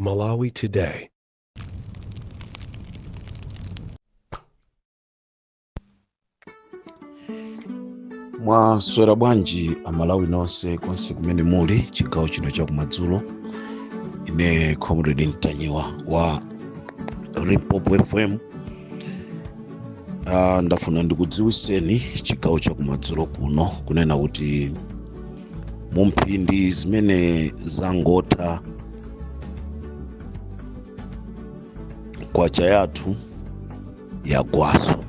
Malawi Today. Mwaswera bwanji Amalawi nonse konse kumene muli chigawo chino chakumadzulo? Ine Comrade Ntanyiwa wa Limpopo FM. Ndafuna ndikudziwiseni chigawo chakumadzulo kuno kunena kuti mu mphindi zimene zangotha kwacha yathu yagwaso,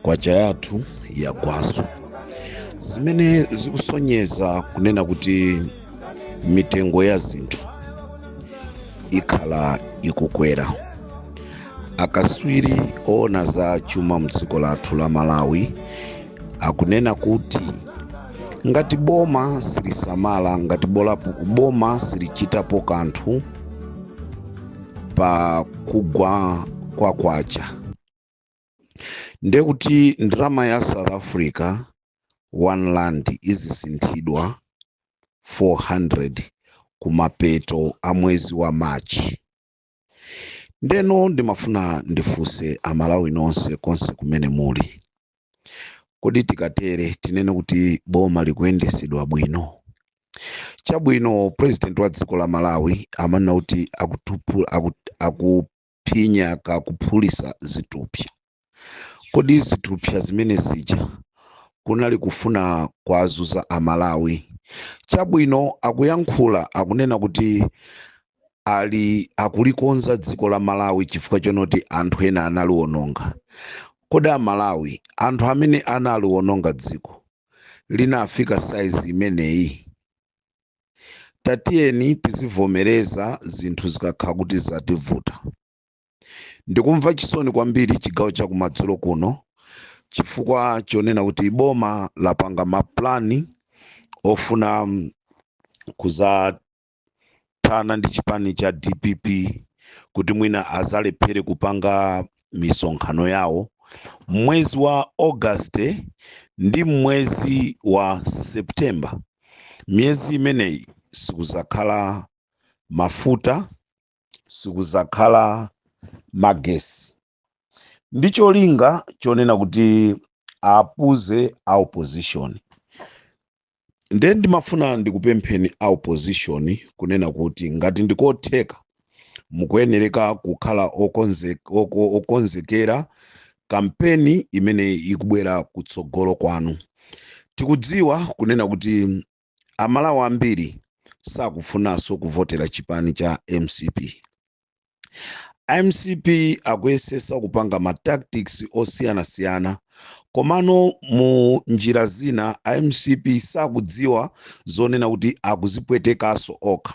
kwacha yathu yagwaso, zimene zikusonyeza kunena kuti mitengo ya zinthu ikhala ikukwera. Akaswiri oona za chuma mdziko lathu la Malawi akunena kuti ngati boma silisamala, ngati boma silichitapo kanthu pa kugwa kwa kwacha, ndekuti ndalama ya South Africa 1 rand izisinthidwa 400 kumapeto a mwezi wa March. Ndeno ndimafuna ndifunse Amalawi nonse konse kumene muli, kodi tikatere tinene kuti boma likuyendesedwa bwino? Chabwino, president wa dziko la Malawi amanena kuti akuphinya kakuphulisa zithupsa. Kodi zithupsa zimene zija kunali kufuna kwazuza Amalawi? Chabwino, akuyankhula akunena kuti ali akulikonza dziko la Malawi chifukwa chonoti anthu ena analiononga. Kodi Amalawi, anthu amene analiononga dziko linafika saizi imeneyi? Tatiyeni tizivomereza zinthu zikakhala kuti zativuta. Ndikumva chisoni kwambiri chigawo chakumadzulo kuno chifukwa chonena kuti boma lapanga maplani ofuna kuzathana ndi chipani cha DPP kuti mwina azalephere kupanga misonkhano yawo mwezi wa August ndi mwezi wa September. Miyezi imeneyi sikuzakhala mafuta, sikuzakhala magesi, ndi cholinga chonena kuti apuze a opposition. Nde ndimafuna ndikupempheni a opposition kunena kuti ngati ndikotheka mukuyenereka kukhala okonzekera kampeni imene ikubwera kutsogolo kwanu. Tikudziwa kunena kuti Amalawi ambiri sakufunanso kuvotera chipani cha MCP. MCP akuyesesa kupanga ma tactics osiyanasiyana, komano mu njira zina MCP sakudziwa zonena kuti akuzipwetekanso okha,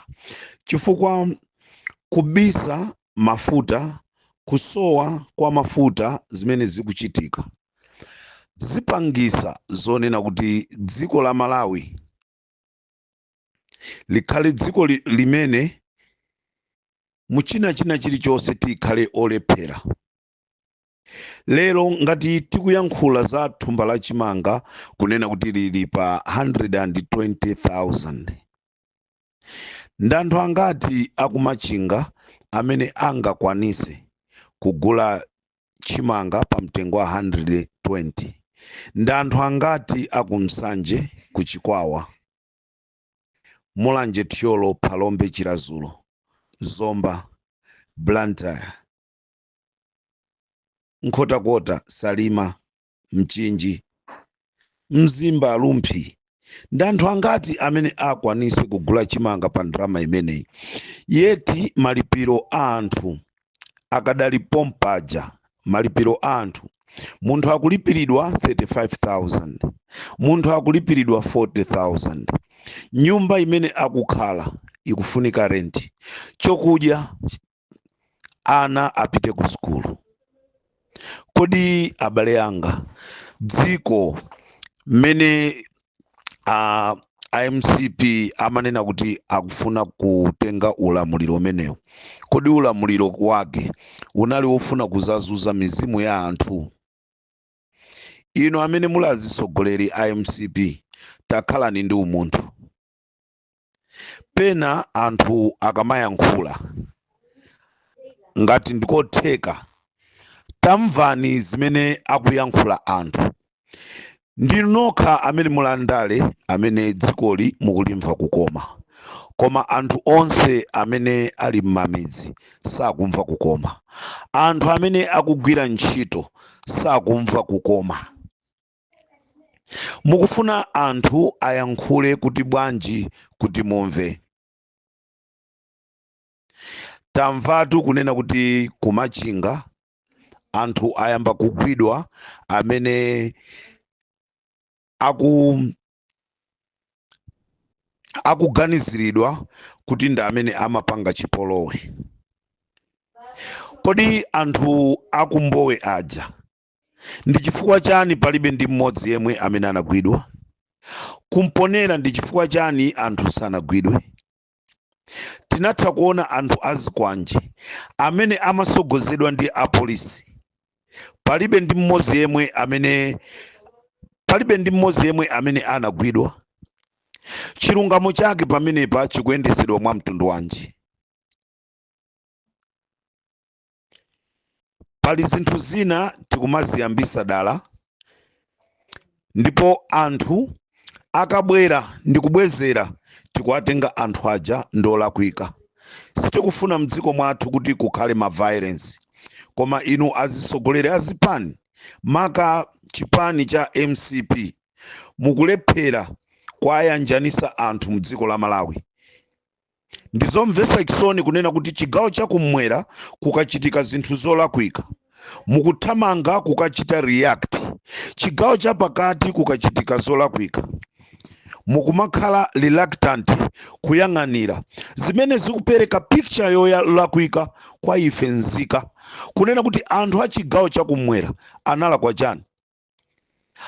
chifukwa kubisa mafuta, kusowa kwa mafuta zimene zikuchitika zipangisa zonena kuti dziko la Malawi likhale dziko limene muchina china chilichonse tikhale olephera. Lero ngati tikuyankhula za thumba la chimanga kunena kuti lili pa 120,000, ndi anthu angati akumachinga amene angakwanise kugula chimanga pa mtengo wa 120? Ndi anthu angati akumsanje, kuchikwawa, Mulanje, Thyolo, Phalombe, Chiradzulu, Zomba, Blantyre, Nkhotakota, Salima, Mchinji, Mzimba, Rumphi? Ndi anthu angati amene akwanise kugula chimanga pa ndalama imeneyi, yeti malipiro a anthu akadali pompaja? Malipiro a anthu, munthu akulipiridwa 35,000, munthu akulipiridwa 40,000, nyumba imene akukhala ikufunika renti, chokudya, ana apite ku sukulu. Kodi abale anga, dziko mmene MCP amanena kuti akufuna kutenga ulamuliro umenewu, kodi ulamuliro wake unali wofuna kuzazuza mizimu ya anthu? Inu amene muli azisogoleri a MCP, takhalani ndi umunthu. Pena anthu akamayankhula, ngati ndikotheka, tamvani zimene akuyankhula anthu. Ndinu nokha amene mulandale, amene dzikoli mukulimva kukoma, koma anthu onse amene ali m'mamidzi sakumva kukoma. Anthu amene akugwira ntchito sakumva kukoma. Mukufuna anthu ayankhule kuti bwanji kuti mumve? Tamvatu kunena kuti kumachinga anthu ayamba kugwidwa amene akuganiziridwa kuti ndi amene amapanga chipolowe. Kodi anthu akumbowe aja ndi chifukwa chani palibe ndi mmodzi yemwe amene anagwidwa? Kumponera ndi chifukwa chani anthu sanagwidwe? Tinatha kuona anthu azikwanje amene amasogozedwa ndi apolisi, palibe ndi mmodzi yemwe amene anagwidwa. Chilungamo chake pamenepa chikuyendesedwa mwa mtundu wanji? Pali zinthu zina tikumaziyambisa dala, ndipo anthu akabwera ndi kubwezera tikuwatenga anthu aja ndolakwika. Sitikufuna mdziko mwathu kuti kukhale ma violence, koma inu azisogoleri azipani, maka chipani cha MCP, mukulephera kwayanjanisa anthu mdziko la Malawi. Ndizomvetsa chisoni kunena kuti chigawo chakummwera kukachitika zinthu zolakwika mukuthamanga kukachita react, chigawo chapakati kukachitika zolakwika mukumakhala reluctant kuyang'anira zimene zikupereka picture yolakwika kwa ife nzika, kunena kuti anthu a chigawo chakummwera analakwa chani.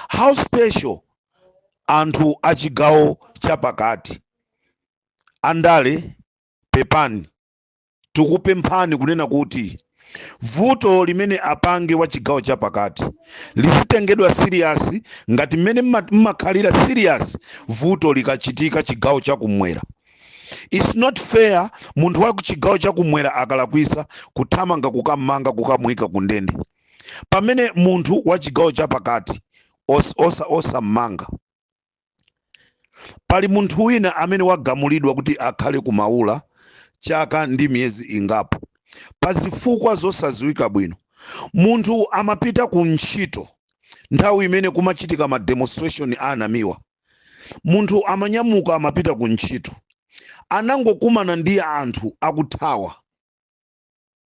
How special anthu a chigawo chapakati? Andale, pepani, tikupemphani kunena kuti vuto limene apange wa chigawo chapakati lizitengedwa serious ngati mmene mmakhalira serious vuto likachitika chigawo chakummwera. It's not fair munthu wa chigawo chakummwera akalakwisa kuthamanga kukammanga, kukamuyika ku ndende, pamene munthu wa chigawo chapakati osammanga. Pali munthu wina amene wagamulidwa kuti akhale kumaula chaka ndi miyezi ingapo pa zifukwa zosadziwika bwino. Munthu amapita ku ntchito nthawi imene kumachitika ma demonstration anamiwa. Munthu amanyamuka amapita ku ntchito, anangokumana ndi anthu akuthawa,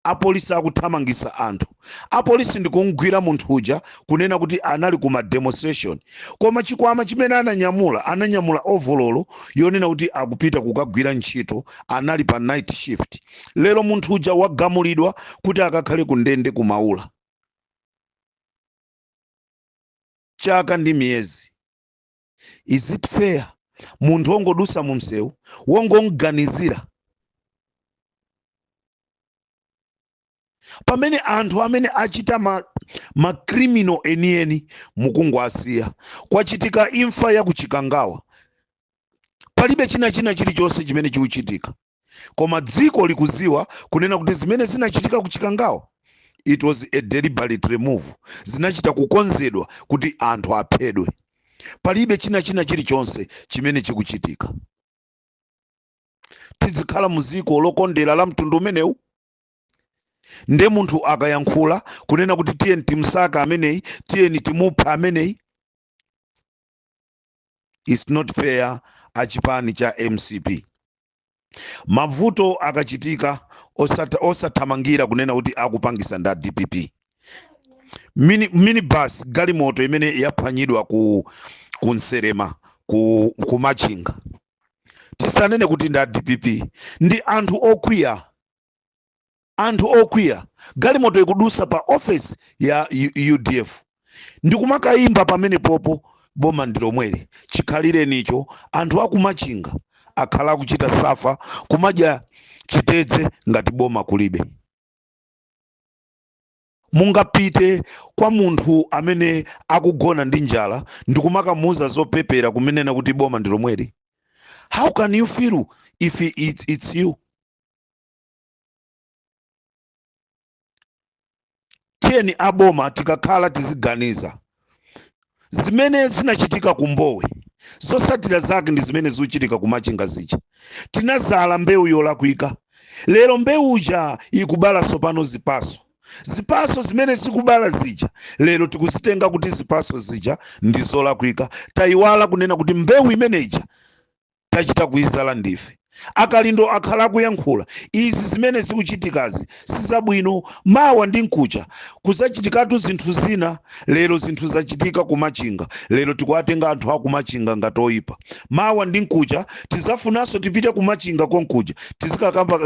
apolisi akuthamangisa anthu, apolisi ndikumgwira munthu uja kunena kuti anali kuma demonstration, koma chikwama chimene ananyamula, ananyamula ovololo yonena kuti akupita kukagwira ntchito, anali pa night shift. Lero munthu uja wagamulidwa kuti akakhale ku ndende kumaula chaka ndi miyezi. Is it fair? Munthu wongodusa mu msewu, wongomuganizira, pamene anthu amene achita ma criminal enieni mukungowasiya. Kwachitika imfa ya kuchikangawa, palibe china chilichonse chimene chikuchitika, koma dziko likuziwa kunena kuti zimene zinachitika kuchikangawa, it was a deliberate remove, zinachita kukonzedwa kuti anthu aphedwe. Palibe china chilichonse chimene chikuchitika. Tizikhala muziko lokondera la mtundu umenewu? Nde munthu akayankhula kunena kuti tiyeni timsaka ameneyi, tiyeni timupha ameneyi, it's not fair. Achipani cha MCP, mavuto akachitika osathamangira kunena kuti akupangisa nda DPP. Minibus, galimoto imene yaphwanyidwa ku Nserema, ku Machinga, tisanene kuti nda DPP, ndi anthu okwiya. Anthu okwiya, galimoto ikudusa pa office ya UDF ndikumakayimba pamene popo, boma ndilomwere. Chikhalirenicho anthu akumachinga akhala akuchita suffer, kumadya chitedze ngati boma kulibe. Mungapite kwa munthu amene akugona ndi njala ndikumakamuuza zopepera kumenena kuti boma ndilomweri? How can you feel if it's you? Tiyeni aboma tikakhala tiziganiza zimene zinachitika ku Mbowe, zosatira zake ndi zimene zikuchitika ku Machinga zija. Tinazala mbewu yolakwika, lero mbewu ija ikubala sopano zipaso. Zipaso zimene zikubala zija lero tikuzitenga kuti zipaso zija ndi zolakwika. Tayiwala kunena kuti mbewu imeneja tachita kuizala ndife. Akalindo akhala akuyankhula izi, zimene zikuchitikazi sizabwino. Mawa ndi mkucha kuzachitikatu zinthu zina. Lero zinthu zachitika kumachinga, lero tikuwatenga anthu akumachinga ngati oyipa. Mawa ndi mkucha tizafunanso tipite kumachinga konkuja,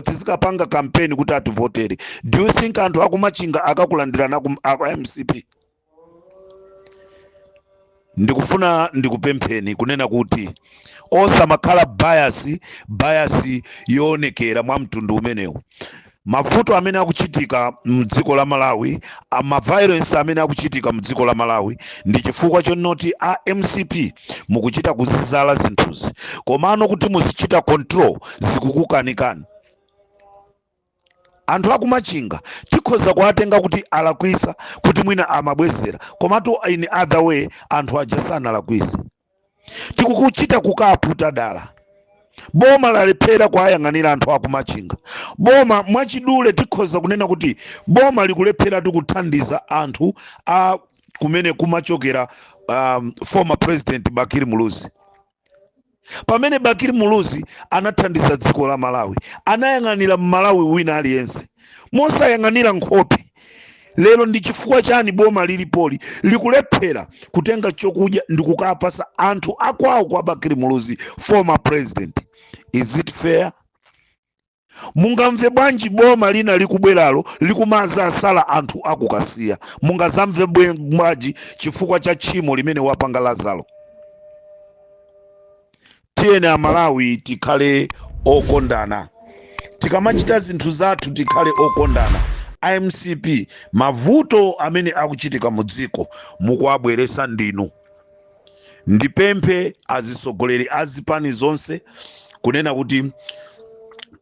tizikapanga kampeni kuti ativotere. Do you think anthu akumachinga akakulandirana aku MCP? Ndikufuna ndikupempheni kunena kuti osamakhala bias yoonekera mwa mtundu umenewu. Mavuto amene akuchitika mdziko la Malawi, ama violence amene akuchitika mdziko la Malawi, ndi chifukwa chonoti a MCP mukuchita kuzizala zinthuzi, komano kuti muzichita control zikukukanikani. Anthu akumachinga tikhoza kuwatenga kuti alakwisa, kuti mwina amabwezera, komatu in other way anthu aja sanalakwise. Tikukuchita kukaputa dala. Boma lalephera kuwayang'anira anthu akumachinga. Boma mwachidule tikhoza kunena kuti boma likulepheratu kuthandiza anthu a kumene kumachokera former President Bakili Muluzi. Pamene Bakili Muluzi anathandiza dziko la Malawi, anayang'anira Mmalawi wina aliyense mosayang'anira nkhope. Lero ndi chifukwa chani boma lilipoli likulephera kutenga chokudya ndi kukapasa anthu akwawo kwa Bakili Muluzi, former president? Is it fair? Mungamve bwanji boma lina likubweralo likumaza asala anthu akukasiya? Mungazamve bwanji chifukwa cha tchimo limene wapanga Lazaro? Tiyeni Amalawi tikhale okondana, tikamachita zinthu zathu tikhale okondana. IMCP, mavuto amene akuchitika mu dziko mukuwabweresa ndinu. Ndipemphe azisogoleri azipani zonse kunena kuti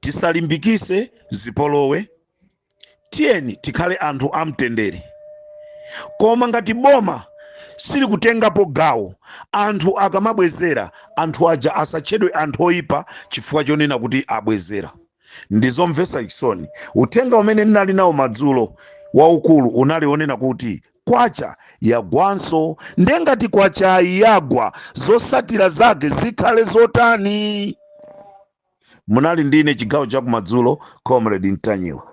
tisalimbikise zipolowe, tiyeni tikhale anthu amtendere. Koma ngati boma silikutengapo gawo, anthu akamabwezera, anthu aja asatchedwe anthu oyipa chifukwa chonena kuti abwezera. Ndizomvetsa chisoni. Uthenga umene ndinali nawo madzulo waukulu unali onena kuti kwacha yagwanso. Ndengati kwachayi yagwa, zosatira zake zikhale zotani? Munali ndine chigawo chakumadzulo, Comrade Ntanyiwa.